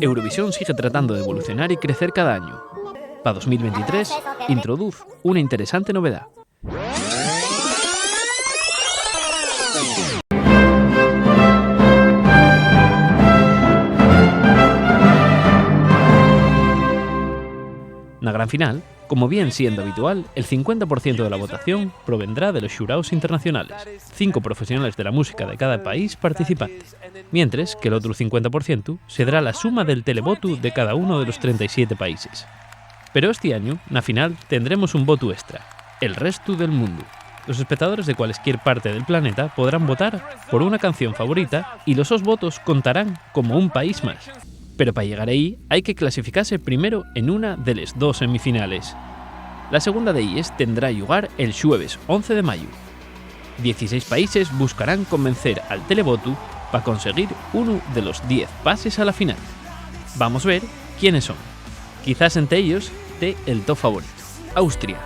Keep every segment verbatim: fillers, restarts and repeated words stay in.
Eurovisión sigue tratando d'evolucionar y crecer cada añu. Pa dos mil veintitrés, introduz una interesante novedá. Na gran final, como bien siendo habitual, el cincuenta por cientu de la votación provendrá de los xuraos internacionales, cinco profesionales de la música de cada país participante, mientres que l'otru cincuenta por cientu sedrá la suma del televotu de cada unu de los trenta y siete países. Pero esti añu, na final, tendremos un votu extra, el restu del mundu. Los espectadores de cualesquier parte del planeta podrán votar por una canción favorita y los sos votos contarán como un país más. Pero pa llegar ehí hai que clasificase primero en una de les dos semifinales. La segunda d'elles tendrá llugar el xueves once de mayu. Dieciséis países buscarán convencer al televotu pa conseguir unu de los diez pases a la final. Vamos ver quiénes son. Quizás ente ellos te el to favorito, Austria.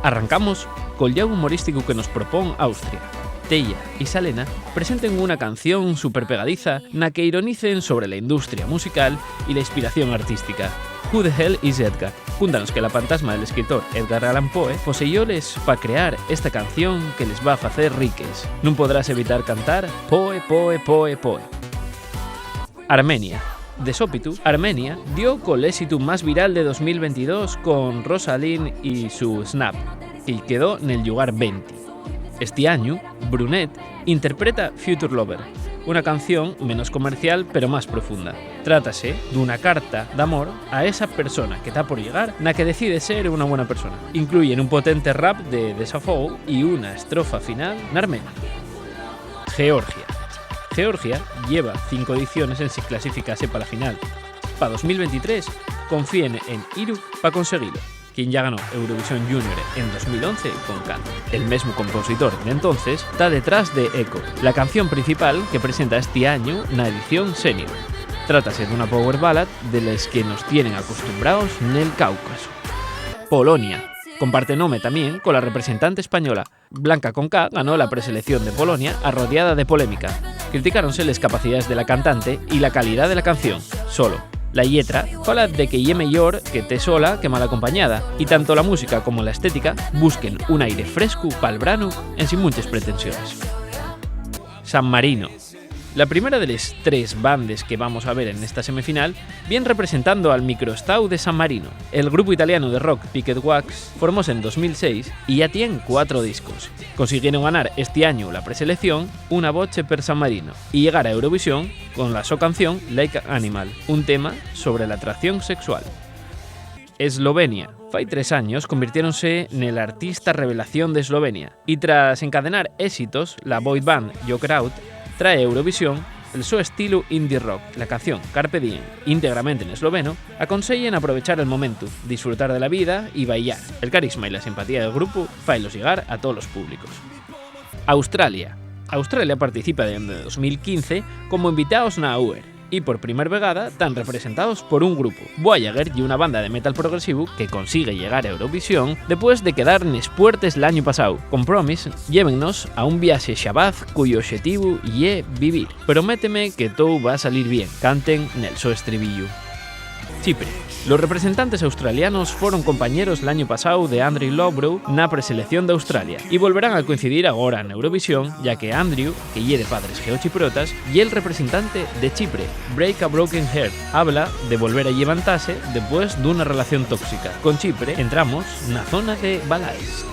Arrancamos col llau humorísticu que nos propón Austria. Teya y Salena presenten una canción superpegadiza na que ironicen sobre la industria musical y la inspiración artística. Who the Hell is Edgar? Cúntanos que la pantasma del escritor Edgar Allan Poe poseyóles pa crear esta canción que les va facer riques. Nun podrás evitar cantar Poe, Poe, Poe, Poe. Armenia. De sópitu, Armenia dio col ésitu más viral de dos mil veintidós con Rosaline y su Snap, y quedó nel llugar venti. Esti añu, Brunet interpreta Future Lover, una canción menos comercial pero más profunda. Trátase d'una carta d'amor a esa persona que ta por llegar, na que decide ser una buena persona. Incluyen un potente rap de desafou y una estrofa final n'armenio. Georgia. Georgia lleva cinco ediciones ensin clasificase pa la final. Pa dos mil veintitrés, confíen en Iru pa conseguilo, quien ya ganó Eurovisión Junior en dos mil once con Canto. El mesmu compositor d'entonces ta detrás de Echo, la canción principal que presenta esti añu na edición senior. Trátase d'una power ballad de les que nos tienen acostumbraos nel Cáucasu. Polonia. Comparte nome tamién cola representante española. Blanca Conca ganó la preselección de Polonia arrodiada de polémica. Criticáronse les capacidades de la cantante y la calidá de la canción, solo. La lletra fala de que ye meyor que tes sola que mal acompañada, y tanto la música como la estética busquen un aire frescu pal branu ensin munches pretensiones. San Marino. La primera de les tres bandes que vamos a ver en esta semifinal vien representando al microestáu de San Marino. El grupu italianu de rock Picket Wax formóse en dos mil seis y ya tien cuatro discos. Consiguieron ganar esti añu la preselección una boche per San Marino y llegar a Eurovisión con la so canción Like an Animal, un tema sobre la atracción sexual. Eslovenia. Fai tres años convirtiéronse nel artista revelación d'Eslovenia, y tras encadenar éxitos, la boy band Joker Out trae a Eurovisión el so estilu indie rock. La canción Carpe Diem, íntegramente n'esloveno, aconseyen aprovechar el momentu, disfrutar de la vida y bailar. El carisma y la simpatía del grupu failos llegar a tolos públicos. Australia. Australia participa dende dos mil quince como invitaos na Hour, y por primer vegada tán representaos por un grupu. Voyager ye una banda de metal progresivu que consigue llegar a Eurovisión depués de quedar nes puertes l'añu pasáu. Compromise llévennos a un viaxe xabaz cuyo oxetivu ye vivir. Prométeme que tou va salir bien, canten nel so estribillu. Chipre. Los representantes australianos foron compañeros l'añu pasáu de Andrew Lowbrow na preselección d'Australia y volverán a coincidir agora n'Eurovisión, ya que Andrew, que ye de padres geochipriotas, ye'l representante de Chipre. Break a Broken Heart habla de volver a llevantase depués d'una relación tóxica. Con Chipre entramos na zona de balades.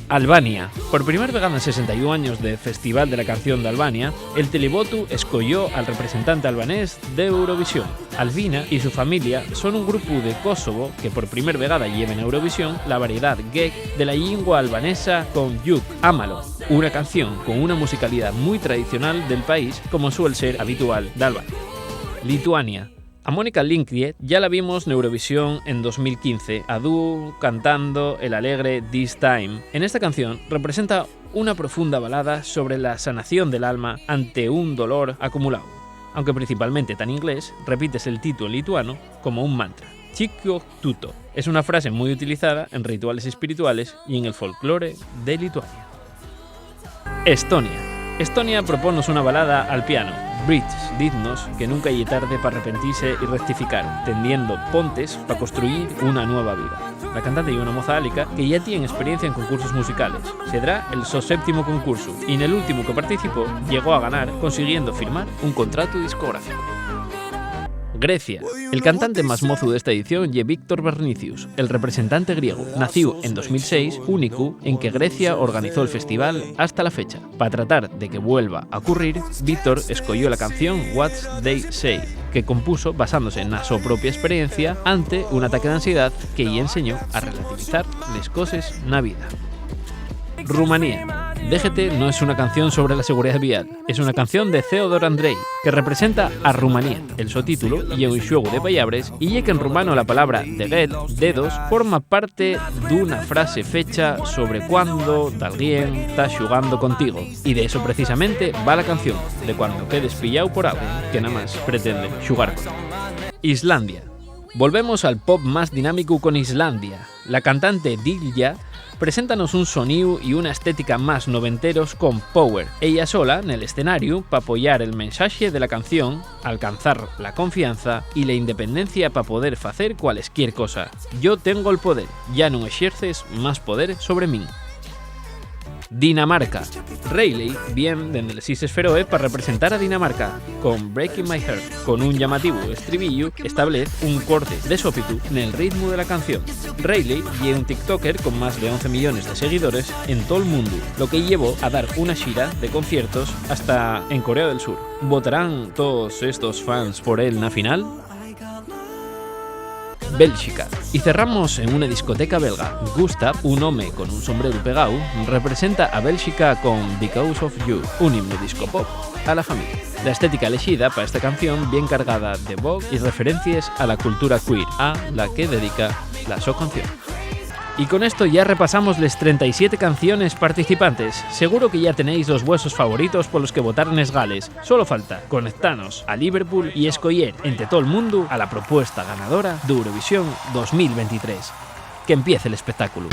Albania. Por primer vegada en sesenta y un años de Festival de la Canción d'Albania, el televotu escoyó al representante albanés d'Eurovisión. Albina y su familia son un grupu de Kosovo que por primer vegada lleven a Eurovisión la variedá ghek de la llingua albanesa con Juk, Ámalo, una canción con una musicalidá mui tradicional del país, como suel ser habitual d'Albania. Lituania. A Mónica Lingrie ya la vimos n'Eurovisión en dos mil quince, a dúo cantando el alegre This Time. En esta canción representa una profunda balada sobre la sanación del alma ante un dolor acumulao. Aunque principalmente ta n'inglés, repítese el título en lituano como un mantra. Chikko tuto. Es una frase mui utilizada en rituales espirituales y en el folclore de Lituania. Estonia. Estonia propónnos una balada al piano, Bridges, diznos que nunca ye tarde p'arrepentise y rectificar, tendiendo pontes pa construyir una nueva vida. La cantante ye una moza álica que ya tien experiencia en concursos musicales. Sedrá el so séptimu concursu, y nel últimu que participó llegó a ganar, consiguiendo firmar un contratu discográficu. Grecia. El cantante más mozu d'esta edición ye Víctor Vernicius, el representante griegu, nacíu en dos mil seis, únicu en que Grecia organizó el festival hasta la fecha. Pa tratar de que vuelva a ocurrir, Víctor escoyó la canción What They Say, que compuso basándose na so propia esperiencia ante un ataque d'ansiedá que-y enseñó a relativizar les coses na vida. Rumanía. Déjete no es una canción sobre la seguridá vial, es una canción de Theodor Andrei, que representa a Rumanía. El so títulu ye un xuegu de pallabres y ye qu'en rumano la palabra deget, dedos, forma parte d'una frase fecha sobre cuando dalguien ta xugando contigo. Y de eso precisamente va la canción, de cuando quedes pilláu por alguien que namás pretende xugar contigo. Islandia. Volvemos al pop más dinámico con Islandia. La cantante Dilla preséntanos un soníu y una estética más noventeros con power. Ella sola nel escenariu p'apoyar el mensaxe de la canción, alcanzar la confianza y la independencia pa poder facer cualesquier cosa. Yo tengo'l poder, ya nun exerces más poder sobre min. Dinamarca. Rayleigh vien dende les Islles Feroe pa representar a Dinamarca con Breaking My Heart, con un llamativu estribillu establez un corte de sópitu nel ritmu de la canción. Rayleigh ye un tiktoker con más de once millones de seguidores en tol mundu, lo que-y llevó a dar una xira de conciertos hasta en Corea del Sur. ¿Votarán toos estos fans por él na final? Bélxica. Y cerramos en una discoteca belga. Gustav, un home con un sombreru pegáu, representa a Bélxica con Because of You, un himnu disco pop a la familia. La estética elexida pa esta canción vien cargada de Vogue y referencies a la cultura queer, a la que dedica la so canción. Y con esto ya repasamos les trenta y siete canciones participantes. Seguro que ya tenéis los vuesos favoritos polos que votar nes gales. Solo falta conectanos a Liverpool y escoyer ente tol mundu a la propuesta ganadora d'Eurovisión dos mil ventitrés. Qu'empiece l'espectáculu.